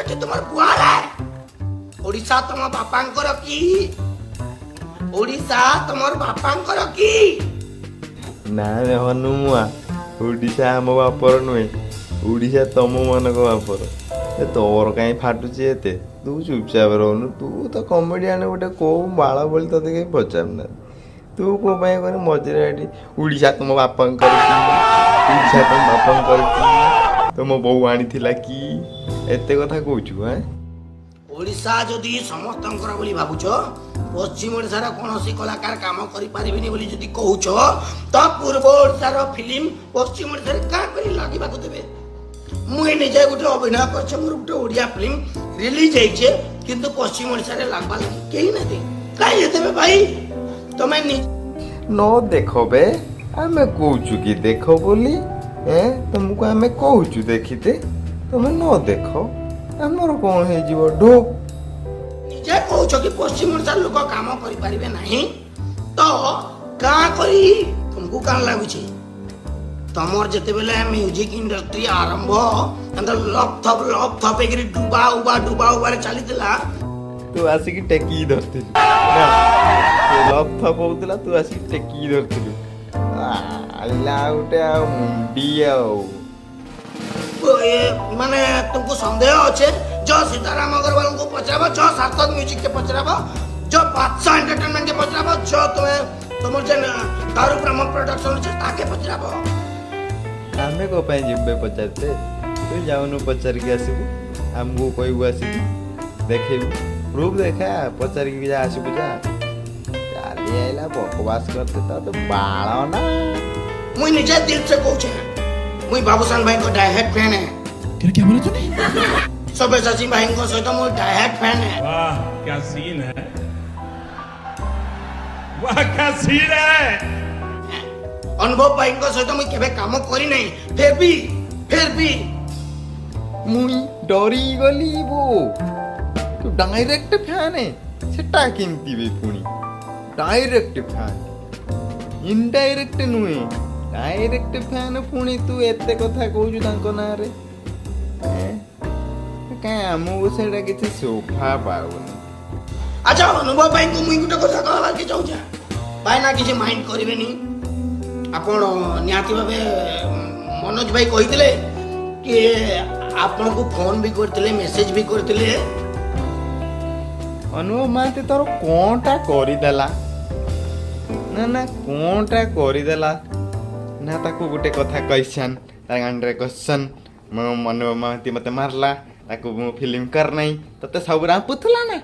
ସେଠି ତୁମର ଗୁହାଳେ। ଓଡ଼ିଶା ତମ ବାପାଙ୍କର କି? ଓଡ଼ିଶା ତମର ବାପାଙ୍କର କି? ନା ହନୁମୁଆ, ଓଡ଼ିଶା ଆମ ବାପର ନୁହେଁ, ଓଡ଼ିଶା ତମ ମାନଙ୍କ ବାପର। ଏ ତୋର କାହିଁ ଫାଟୁଛି ଏତେ? ତୁ ଚୁପଚାପ ରହୁନୁ। ତୁ ତ କମେଡ଼ିଆନ ଗୋଟେ, କୋଉ ବାଳ ବୋଲି ତତେ କେହି ପଚାରୁନାହାନ୍ତି। ତୁ କୋଉ ପାଇଁ କରି ମଝିରେ ଏଠି ଓଡ଼ିଶା ତୁମ ବାପାଙ୍କର କି, ଓଡ଼ିଶା ତୁମ ବାପାଙ୍କର କି, ତମ ବୋଉ ଆଣିଥିଲା କି, ଏତେ କଥା କହୁଛୁ ଆଁ? ଓଡ଼ିଶା ଯଦି ସମସ୍ତଙ୍କର ବୋଲି ଭାବୁଛ, ପଶ୍ଚିମ ଓଡ଼ିଶାର କୌଣସି କଳାକାର କାମ କରିପାରିବେନି ବୋଲି ଯଦି କହୁଛ, ତ ପୂର୍ବ ଓଡ଼ିଶାର ଫିଲ୍ମ ପଶ୍ଚିମ ଓଡ଼ିଶାରେ କାଁ କରି ଲାଗିବାକୁ ଦେବେ? ମୁଇଁ ନିଜେ ଗୋଟେ ଅଭିନୟ କରିଛେ, ମୋର ଗୋଟେ ଓଡ଼ିଆ ଫିଲ୍ମ ରିଲିଜ ହେଇଛେ, କିନ୍ତୁ ପଶ୍ଚିମ ଓଡ଼ିଶାରେ ଲାଗବା ଲାଗି କେହି ନାହାନ୍ତି। କାହିଁ ଦେବେ ଭାଇ? ତମେ ନ ଦେଖ ବେ, ଆମେ କହୁଛୁ କି ଦେଖ ବୋଲି? ଏ ତମକୁ ଆମେ କହୁଛୁ ଦେଖିତେ, ତମେ ନ ଦେଖ, ଆମର କ'ଣ ହେଇଯିବ ଢୋ? ନିଜେ କହୁଛ କି ପଶ୍ଚିମ ଓଡ଼ିଶାର ଲୋକ କାମ କରିପାରିବେ ନାହିଁ, ତ କାଁ କରି ତୁମକୁ କାଣ ଲାଗୁଛି? ତମର ଯେତେବେଲେ ମ୍ୟୁଜିକ ଇଣ୍ଡଷ୍ଟ୍ରି ଆରମ୍ଭ ଏନ୍ତା ଲପ୍ ଥପ୍ ଲପ୍ ଥପ୍ ହେଇକିରି ଡୁବା ଉବା ଡୁବା ଉବାରେ ଚାଲିଥିଲା। ତୁ ଆସିକି ଟେକିକି ଧରିଥିଲୁ ନା? ଲପ୍ ଥପ୍ ହଉଥିଲା, ତୁ ଆସିକି ଟେକିକି ଧରିଥିଲୁ। ଆଇଲା ଗୋଟେ ଆଉ ମୁଣ୍ଡି ଆଉ। ଏ ମାନେ ତୁମକୁ ସନ୍ଦେହ ଅଛେ, ଯୋ ସୀତାରାମ ଅଗ୍ରୱାଲଙ୍କୁ ପଚରାବ, ଯୋ ସାର୍ଥକ ମ୍ୟୁଜିକ କେ ପଚରାବ, ଯୋ ବାଦଶାହ ଏଣ୍ଟରଟେନମେଣ୍ଟ କେ ପଚରାବ, ଯୋ ତୁମେ ତୁମର ଯେନ୍ ଦାରୁ ବ୍ରହ୍ମ ପ୍ରଡକ୍ସନ ଅଛେ ତାକେ ପଚରାବ। ଆମେ କୋ ପାଇଁ ଯିବେ ପଚାରିତେ? ତୁ ଯାଉନୁ, ପଚାରିକି ଆସିବୁ, ଆମକୁ କହିବୁ, ଆସିକି ଦେଖେଇବୁ, ପ୍ରୁଫ୍ ଦେଖା, ପଚାରିକି ଯା, ଆସିବୁ ଯା। ଚାଲି ଆଇଲା ବକବାସ କରତେ। ତ ବାଳ ନା। ମୁଇଁ ନିଜେ ଦିଲ ସେ କହୁଛେ, ମୁଇଁ ବାବୁସାନ ଭାଇଙ୍କ ଡାଇହାର୍ଡ ଫ୍ୟାନ୍ ହେ। क्या क्या बोला तूने? ସବ୍ୟସାଚୀ ଭାଇଙ୍କ ସହିତ ମୁଁ ଡାଇହାର୍ଡ ଫ୍ୟାନ୍ ହେ। वाह, क्या सीन है! वाह, क्या सीन है! ଅନୁଭବ ଭାଇଙ୍କ ସହିତ ମୁଇଁ କେବେ କାମ କରିନାହିଁ, ଫେର ବି ମୁଇଁ ଡରିଗଲି ବୋ। ତୁ ଡାଇରେକ୍ଟ ଫ୍ୟାନ୍, ସେଟା କେମିତି ବେ ପୁଣି? ଡାଇରେକ୍ଟ ଫ୍ୟାନ୍, ଇନଡାଇରେକ୍ଟ ନୁହେଁ, ଡାଇରେକ୍ଟ ଫ୍ୟାନ୍। ପୁଣି ତୁ ଏତେ କଥା କହୁଛୁ ତାଙ୍କ ନାଁରେ, ଏଁ? କାଇଁ ଆମକୁ ସେଇଟା କିଛି ଶୋଭା ପାଉନି। ଆଚ୍ଛା, ଅନୁଭବ ଭାଇଙ୍କୁ ମୁଇଁ ଗୋଟେ କଥା କହିବାକେ ଚାହୁଁଛେ। ଭାଇନା, କିଛି ମାଇଣ୍ଡ କରିବେନି ଆପଣ। ନିହାତି ଭାବେ ମନୋଜ ଭାଇ କହିଥିଲେ କି ଆପଣଙ୍କୁ ଫୋନ ବି କରିଥିଲେ, ମେସେଜ ବି କରିଥିଲେ। ଅନୁଭବ ମହାନ୍ତି ତୋର କ'ଣଟା କରିଦେଲା? ନା ନା, କ'ଣଟା କରିଦେଲା ନା? ତାକୁ ଗୋଟେ କଥା କହିଛନ୍, ତା ଗାଣ୍ଡରେ କ୍ୱେଶ୍ଚନ୍। ମୋ ଅନୁଭବ ମହାନ୍ତି ମତେ ମାରିଲା, ତାକୁ ମୁଁ ଫିଲ୍ମ କର ନାହିଁ, ତତେ ସବୁ ରାମ୍ପୁଥିଲା ନା?